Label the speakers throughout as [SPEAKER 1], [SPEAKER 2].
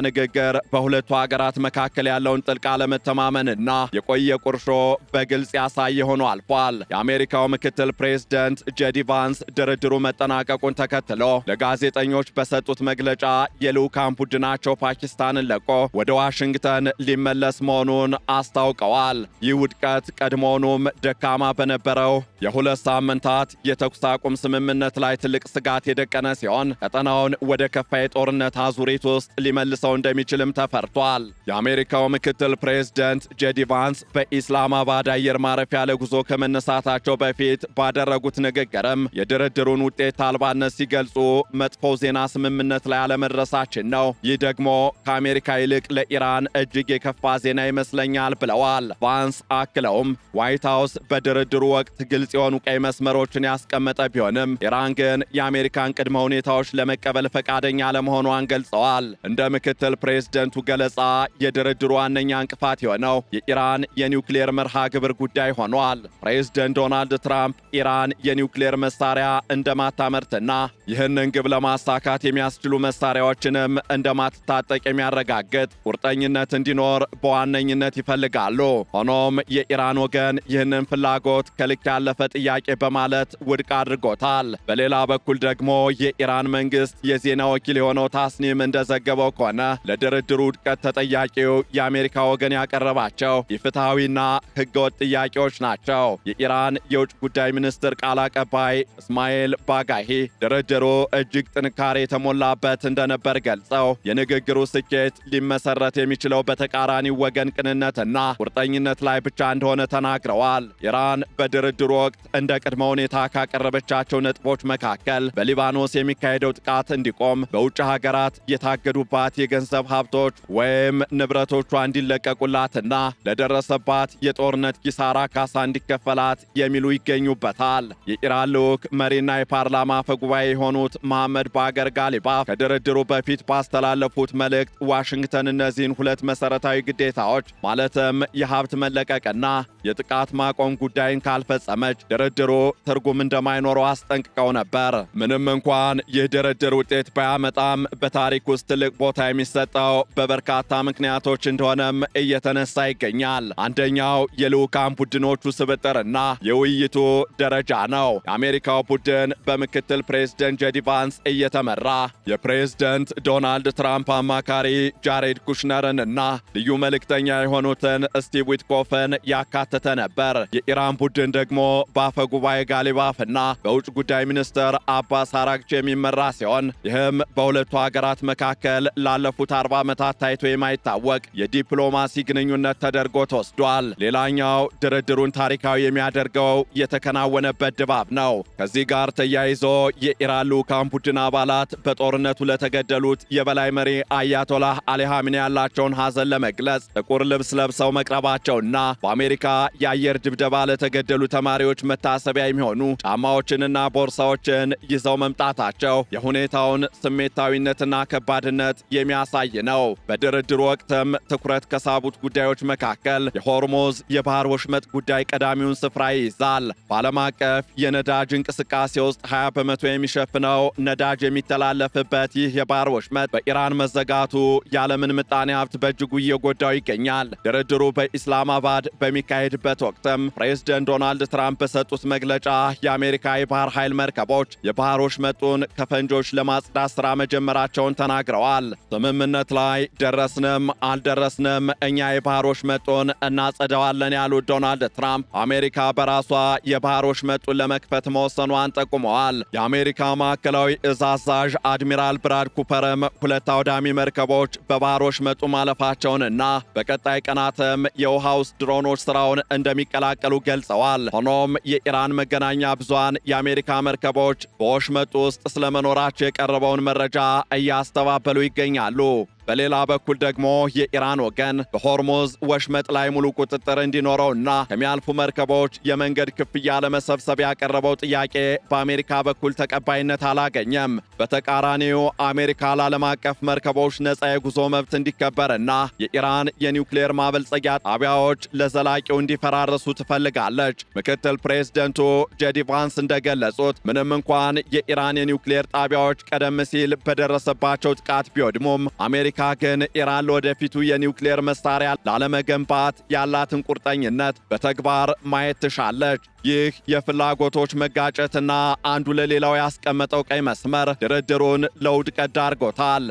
[SPEAKER 1] ንግግር በሁለቱ ሀገራት መካከል ያለውን ጥልቅ አለመተማመንና የቆየ ቁርሾ በግልጽ ያሳየ ሆኖ አልፏል። የአሜሪካው ምክትል ፕሬዝደንት ጄዲ ቫንስ ድርድሩ መጠናቀቁን ተከትሎ ለጋዜጠኞች በሰጡት መግለጫ የልዑካን ቡድናቸው ፓኪስታንን ለቆ ወደ ዋሽንግተን ሊመለስ መሆኑን አስታውቀዋል። ይህ ውድቀት ቀድሞውኑም ደካማ በነበረው የ2 ሳምንታት የተኩስ አቁም ስምምነት ላይ ትልቅ ስጋት የደቀነ ሲሆን፣ ቀጠናውን ወደ ከፋ የጦርነት አዙሪት ውስጥ ሊመልሰው እንደሚችልም ተፈርቷል። የአሜሪካው ምክትል ፕሬዝደንት ጄዲ ቫንስ በኢስላማባድ አየር ማረፊያ ለጉዞ ከመነሳታቸው በፊት ባደረጉት ንግግርም የድርድሩን ውጤት አልባነት ሲገልጹ፣ መጥፎው ዜና ስምምነት ላይ አለመድረሳችን ነው። ይህ ደግሞ ከአሜሪካ ይልቅ ለኢራን እጅግ የከፋ ዜና ይመስለኛል ብለዋል። ቫንስ አክለውም ዋይት ሃውስ በድርድሩ ወቅት ግልጽ የሆኑ ቀይ መስመሮችን ያስቀመጠ ቢሆንም፣ ኢራን ግን የአሜሪካን ቅድመ ሁኔታዎች ለመቀበል ፈቃደኛ አለመሆኗን ገልጸዋል። እንደ ምክትል ፕሬዝደንቱ ገለጻ የድርድሩ ዋነኛ እንቅፋት የሆነው የኢራን የኒውክሌር መርሃ ግብር ጉዳይ ሆኗል። ፕሬዝደንት ዶናልድ ትራምፕ ኢራን የኒውክሌር መሳሪያ እንደማታመርትና ይህንን ግብ ለማሳካት የሚያስችሉ መሳሪያዎችንም እንደማትታጠቅ የሚያረጋግጥ ቁርጠኝነት እንዲኖር በዋነኝነት ይፈልጋሉ። ሆኖም የኢራን ወገን ይህንን ፍላጎት ከልክ ያለፈ ጥያቄ በማለት ውድቅ አድርጎታል። በሌላ በኩል ደግሞ የኢራን መንግስት የዜና ወኪል የሆነው ታስኒም እንደዘገበው ከሆነ፣ ለድርድሩ ውድቀት ተጠያቂው የአሜሪካ ወገን ያቀረባቸው ኢፍትሐዊና ህገወጥ ጥያቄዎች ናቸው። የኢራን የውጭ ጉዳይ ሚኒስትር ቃል አቀባይ እስማኤል ባጋሂ ድርድሩ እጅግ ጥንካሬ የተሞላበት እንደነበር ገልጸው፣ የንግግሩ ስኬት ሊመሰረት የሚችለው በተቃራኒው ወገን ቅንነትና ቁርጠኝነት ላይ ብቻ እንደሆነ ተናግረዋል። ኢራን በድርድሩ ወቅት እንደ ቅድመ ሁኔታ ካቀረበቻቸው ነጥቦች መካከል በሊባኖስ የሚካሄደው ጥቃት እንዲቆም፣ በውጭ ሀገራት የታገዱባት የገንዘብ ሀብቶች ወይም ንብረቶቿ እንዲለቀቁላትና ለደረሰባት የጦርነት ኪሳራ ካሳ እንዲከፈላት የሚሉ ይገኙበታል። የኢራን ልዑክ መሪና የፓርላማ አፈ ጉባኤ የሆኑት መሐመድ ባገር ጋሊባፍ ከድርድሩ በፊት ባስተላለፉት መልእክት፣ ዋሽንግተን እነዚህን ሁለት መሰረታዊ ግዴታዎች ማለትም የሀብት መለቀቅና የጥቃት ማቆም ጉዳይን ካልፈጸመች ድርድሩ ትርጉም እንደማይኖረው አስጠንቅቀው ነበር። ምንም እንኳን ይህ ድርድር ውጤት ባያመጣም፣ በታሪክ ውስጥ ትልቅ ቦታ የሚሰጠው በበርካታ ምክንያቶች እንደሆነም እየተነሳ ይገኛል። አንደኛው የልዑካን ቡድኖቹ ስብጥርና የውይይቱ ደረጃ ነው። የአሜሪካው ቡድን በምክትል ፕሬዝደንት ጄዲ ቫንስ እየተመራ የፕሬዝደንት ዶናልድ ትራምፕ አማካሪ ጃሬድ ኩሽነርን እና ልዩ መልእክተኛ የሆኑትን ስቲቭ ዊትኮፍን ያካተተ ነበር። የኢራን ቡድን ደግሞ በአፈ ጉባኤ ጋሊባፍ እና በውጭ ጉዳይ ሚኒስትር አባስ አራግቺ የሚመራ ሲሆን፣ ይህም በሁለቱ ሀገራት መካከል ላለፉት 40 ዓመታት ታይቶ የማይታወቅ የዲፕሎማሲ ግንኙነት ተደርጎ ተወስዷል። ሌላኛው ድርድሩን ታሪካዊ የሚያደርገው የተከናወነበት ድባብ ነው። ከዚህ ጋር ተያይዞ የኢራን ልዑካን ቡድን አባላት በጦርነቱ ለተገደሉት የበላይ መሪ አያቶላህ አሊ ኻሜኒ ያላቸውን ሐዘን ለመግለጽ ጥቁር ልብስ ለብሰው መቅረባቸውና በአሜሪካ የአየር ድብደባ ለተገደሉ ተማሪዎች መታሰቢያ የሚሆኑ ጫማዎችንና ቦርሳዎችን ይዘው መምጣታቸው የሁኔታውን ስሜታዊነትና ከባድነት የሚያሳይ ነው። በድርድሩ ወቅትም ትኩረት ከሳቡት ጉዳዮች መካከል የሆርሙዝ የባህር ወሽመጥ ጉዳይ ቀዳሚውን ስፍራ ይይዛል። በዓለም አቀፍ የነዳጅ እንቅስቃሴ ውስጥ 20% የሚሸፍነው ነዳጅ የሚተላለፍበት ይህ የባህር ወሽመጥ በኢራን መዘጋቱ የዓለምን ምጣኔ ሀብት በእጅጉ እየጎዳው ይገኛል። ድርድሩ በኢስላማባድ በሚካሄድበት ወቅትም ፕሬዝደንት ዶናልድ ትራምፕ በሰጡት መግለጫ የአሜሪካ የባህር ኃይል መርከቦች የባህር ወሽመጡን ከፈንጆች ለማጽዳት ሥራ መጀመራቸውን ተናግረዋል። ስምምነት ላይ ደረስንም አልደረስንም እኛ የባህር ወሽመጡን እናጸደዋለን ያሉት ዶናልድ ትራምፕ፣ አሜሪካ በራሷ የባህር ወሽመጡን ለመክፈት መወሰኗን ጠቁመዋል። የአሜሪካ ማዕከላዊ እዝ አዛዥ አድሚራል ብራድ ኩፐርም ሁለት አውዳሚ መርከቦች በባህር ወሽመጡ ማለፋቸውንና በቀጣይ ቀናትም የውሃ ውስጥ ድሮኖች ስራውን እንደሚቀላቀሉ ገልጸዋል። ሆኖም የኢራን መገናኛ ብዙሃን የአሜሪካ መርከቦች በወሽመጡ ውስጥ ስለመኖራቸው የቀረበውን መረጃ እያስተባበሉ ይገኛሉ። በሌላ በኩል ደግሞ የኢራን ወገን በሆርሙዝ ወሽመጥ ላይ ሙሉ ቁጥጥር እንዲኖረውና ከሚያልፉ መርከቦች የመንገድ ክፍያ ለመሰብሰብ ያቀረበው ጥያቄ በአሜሪካ በኩል ተቀባይነት አላገኘም። በተቃራኒው አሜሪካ ለዓለም አቀፍ መርከቦች ነፃ የጉዞ መብት እንዲከበርና የኢራን የኒውክሌር ማበልጸጊያ ጣቢያዎች ለዘላቂው እንዲፈራረሱ ትፈልጋለች። ምክትል ፕሬዝደንቱ ጄዲ ቫንስ እንደገለጹት፣ ምንም እንኳን የኢራን የኒውክሌር ጣቢያዎች ቀደም ሲል በደረሰባቸው ጥቃት ቢወድሙም፣ አሜሪካ አሜሪካ ግን ኢራን ለወደፊቱ የኒውክሌር መሳሪያ ላለመገንባት ያላትን ቁርጠኝነት በተግባር ማየት ትሻለች። ይህ የፍላጎቶች መጋጨትና አንዱ ለሌላው ያስቀመጠው ቀይ መስመር ድርድሩን ለውድቀት ዳርጎታል።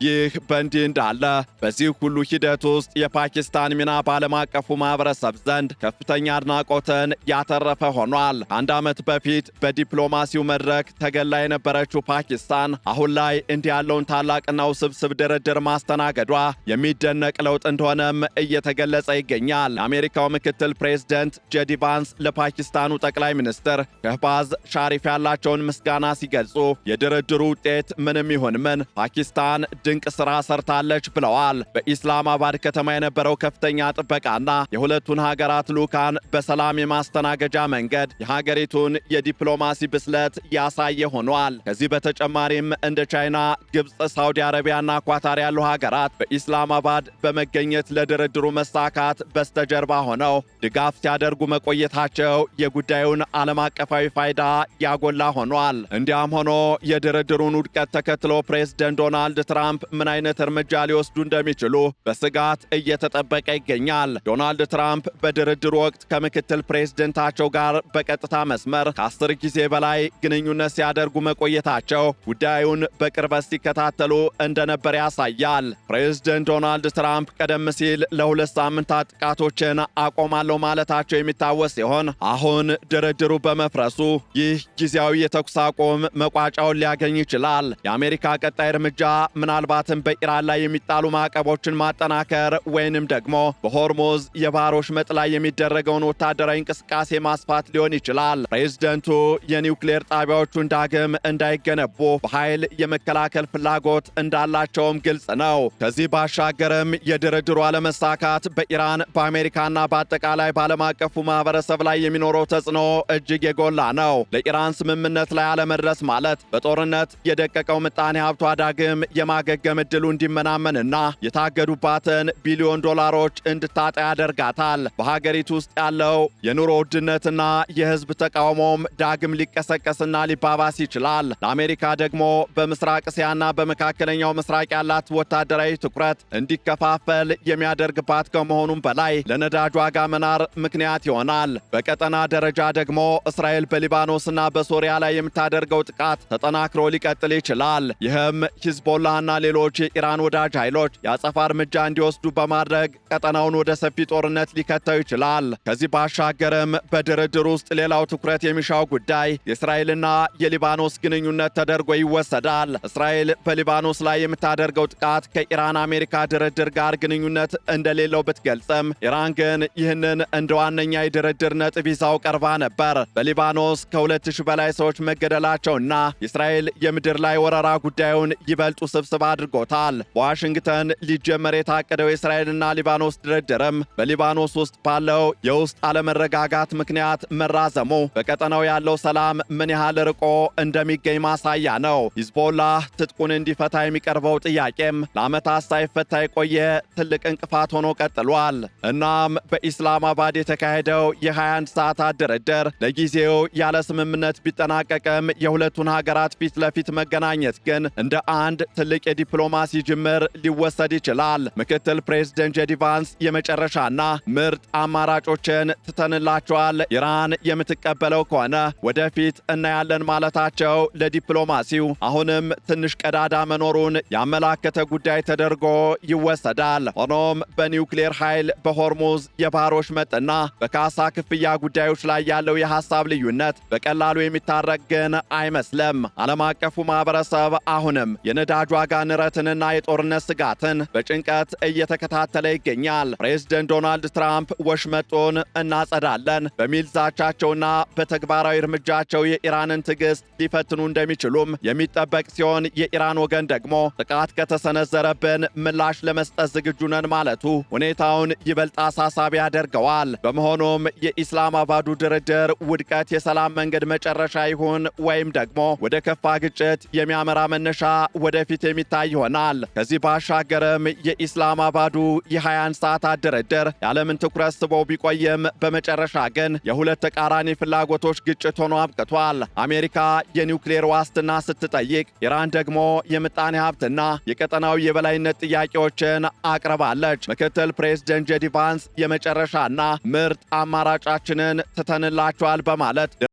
[SPEAKER 1] ይህ በእንዲህ እንዳለ በዚህ ሁሉ ሂደት ውስጥ የፓኪስታን ሚና በዓለም አቀፉ ማህበረሰብ ዘንድ ከፍተኛ አድናቆትን ያተረፈ ሆኗል። ከ1 ዓመት በፊት በዲፕሎማሲው መድረክ ተገላ የነበረችው ፓኪስታን አሁን ላይ እንዲህ ያለውን ታላቅና ውስብስብ ድርድር ማስተናገዷ የሚደነቅ ለውጥ እንደሆነም እየተገለጸ ይገኛል። የአሜሪካው ምክትል ፕሬዝደንት ጄዲ ቫንስ ለፓኪስታኑ ጠቅላይ ሚኒስትር ሸህባዝ ሻሪፍ ያላቸውን ምስጋና ሲገልጹ የድርድሩ ውጤት ምንም ይሁን ምን ፓኪስታን ድንቅ ስራ ሰርታለች ብለዋል። በኢስላማባድ ከተማ የነበረው ከፍተኛ ጥበቃና የሁለቱን ሀገራት ልዑካን በሰላም የማስተናገጃ መንገድ የሀገሪቱን የዲፕሎማሲ ብስለት ያሳየ ሆኗል። ከዚህ በተጨማሪም እንደ ቻይና፣ ግብፅ፣ ሳውዲ አረቢያና ኳታር ያሉ ሀገራት በኢስላማባድ በመገኘት ለድርድሩ መሳካት በስተጀርባ ሆነው ድጋፍ ሲያደርጉ መቆየታቸው የጉዳዩን ዓለም አቀፋዊ ፋይዳ ያጎላ ሆኗል። እንዲያም ሆኖ የድርድሩን ውድቀት ተከትሎ ፕሬዝደንት ዶናልድ ትራምፕ ምን አይነት እርምጃ ሊወስዱ እንደሚችሉ በስጋት እየተጠበቀ ይገኛል። ዶናልድ ትራምፕ በድርድሩ ወቅት ከምክትል ፕሬዝደንታቸው ጋር በቀጥታ መስመር ከ10 ጊዜ በላይ ግንኙነት ሲያደርጉ መቆየታቸው ጉዳዩን በቅርበት ሲከታተሉ እንደነበር ያሳያል። ፕሬዝደንት ዶናልድ ትራምፕ ቀደም ሲል ለ2 ሳምንታት ጥቃቶችን አቆማለሁ ማለታቸው የሚታወስ ሲሆን አሁን ድርድሩ በመፍረሱ ይህ ጊዜያዊ የተኩስ አቁም መቋጫውን ሊያገኝ ይችላል። የአሜሪካ ቀጣይ እርምጃ ምናልባትም በኢራን ላይ የሚጣሉ ማዕቀቦችን ማጠናከር ወይንም ደግሞ በሆርሙዝ የባህር ወሽመጥ ላይ የሚደረገውን ወታደራዊ እንቅስቃሴ ማስፋት ሊሆን ይችላል። ፕሬዝደንቱ የኒውክሌር ጣቢያዎቹን ዳግም እንዳይገነቡ በኃይል የመከላከል ፍላጎት እንዳላቸውም ግልጽ ነው። ከዚህ ባሻገርም የድርድሩ አለመሳካት በኢራን፣ በአሜሪካና በአጠቃላይ በዓለም አቀፉ ማህበረሰብ ላይ የሚኖረው ተጽዕኖ እጅግ የጎላ ነው። ለኢራን ስምምነት ላይ አለመድረስ ማለት በጦርነት የደቀቀው ምጣኔ ሀብቷ ዳግም የማገገም ዕድሉ እንዲመናመንና የታገዱባትን ቢሊዮን ዶላሮች እንድታጣ ያደርጋታል። በሀገሪቱ ውስጥ ያለው የኑሮ ውድነትና የህዝብ ተቃውሞም ዳግም ሊቀሰቀስና ሊባባስ ይችላል። ለአሜሪካ ደግሞ በምስራቅ እስያና በመካከለኛው ምስራቅ ያላት ወታደራዊ ትኩረት እንዲከፋፈል የሚያደርግባት ከመሆኑም በላይ ለነዳጅ ዋጋ መናር ምክንያት ይሆናል። በቀጠና ደረጃ ደግሞ እስራኤል በሊባኖስና በሶሪያ ላይ የምታደርገው ጥቃት ተጠናክሮ ሊቀጥል ይችላል። ይህም ሂዝቦላህና ሌሎች የኢራን ወዳጅ ኃይሎች የአጸፋ እርምጃ እንዲወስዱ በማድረግ ቀጠናውን ወደ ሰፊ ጦርነት ሊከተው ይችላል። ከዚህ ባሻገርም በድርድር ውስጥ ሌላው ትኩረት የሚሻው ጉዳይ የእስራኤልና የሊባኖስ ግንኙነት ተደርጎ ይወሰዳል። እስራኤል በሊባኖስ ላይ የምታደርገው ጥቃት ከኢራን አሜሪካ ድርድር ጋር ግንኙነት እንደሌለው ብትገልጽም ኢራን ግን ይህንን እንደ ዋነኛ የድርድር ነጥብ ይዛው ቀርባ ነበር። በሊባኖስ ከ2000 በላይ ሰዎች መገደላቸውና የእስራኤል የምድር ላይ ወረራ ጉዳዩን ይበልጥ ውስብስብ አድርጎታል። በዋሽንግተን ሊጀመር የታቀደው የእስራኤልና ሊባኖስ ድርድርም በሊባኖስ ውስጥ ባለው የውስጥ አለመረጋጋት ምክንያት መራዘሙ በቀጠናው ያለው ሰላም ምን ያህል ርቆ እንደሚገኝ ማሳያ ነው። ሂዝቦላህ ትጥቁን እንዲፈታ የሚቀርበው ጥያቄም ለዓመታት ሳይፈታ የቆየ ትልቅ እንቅፋት ሆኖ ቀጥሏል። እናም በኢስላማባድ የተካሄደው የ21 ሰዓታት ድርድር ለጊዜው ያለ ስምምነት ቢጠናቀቅም የሁለቱን ሀገራት ፊት ለፊት መገናኘት ግን እንደ አንድ ትልቅ የዲፕሎማሲ ጅምር ሊወሰድ ይችላል። ምክትል ፕሬዝደንት ጄዲ ቫንስ የመጨረሻና ምርጥ አማራጮችን ትተንላቸዋል፣ ኢራን የምትቀበለው ከሆነ ወደፊት እናያለን ማለታቸው ለዲፕሎማሲው አሁንም ትንሽ ቀዳዳ መኖሩን ያመላከተ ጉዳይ ተደርጎ ይወሰዳል። ሆኖም በኒውክሌር ኃይል፣ በሆርሙዝ የባህር ወሽመጥና በካሳ ክፍያ ጉዳዮች ላይ ያለው የሐሳብ ልዩነት በቀላሉ የሚታረቅ ግን አይመስልም። ዓለም አቀፉ ማህበረሰብ አሁንም የነዳጅ ዋጋ ንረትንና የጦርነት ስጋትን በጭንቀት እየተከታተለ ይገኛል። ፕሬዝደንት ዶናልድ ትራምፕ ወሽመጡን እናጸዳለን በሚል ዛቻቸውና በተግባራዊ እርምጃቸው የኢራንን ትዕግስት ሊፈትኑ እንደሚችሉም የሚጠበቅ ሲሆን የኢራን ወገን ደግሞ ጥቃት ከተሰነዘረብን ምላሽ ለመስጠት ዝግጁ ነን ማለቱ ሁኔታውን ይበልጥ አሳሳቢ ያደርገዋል። በመሆኑም የኢስላማባዱ ድርድር ውድቀት የሰላም መንገድ መጨረሻ ይሁን ወይም ደግሞ ወደ ከፋ ግጭት የሚያመራ መነሻ ወደፊት የሚታይ የሚታይ ይሆናል። ከዚህ ባሻገርም የኢስላማባዱ የ21 ሰዓታት ድርድር የዓለምን ትኩረት ስቦ ቢቆይም በመጨረሻ ግን የሁለት ተቃራኒ ፍላጎቶች ግጭት ሆኖ አብቅቷል። አሜሪካ የኒውክሌር ዋስትና ስትጠይቅ፣ ኢራን ደግሞ የምጣኔ ሀብትና የቀጠናዊ የበላይነት ጥያቄዎችን አቅርባለች። ምክትል ፕሬዝደንት ጄዲ ቫንስ የመጨረሻና ምርጥ አማራጫችንን ትተንላቸዋል በማለት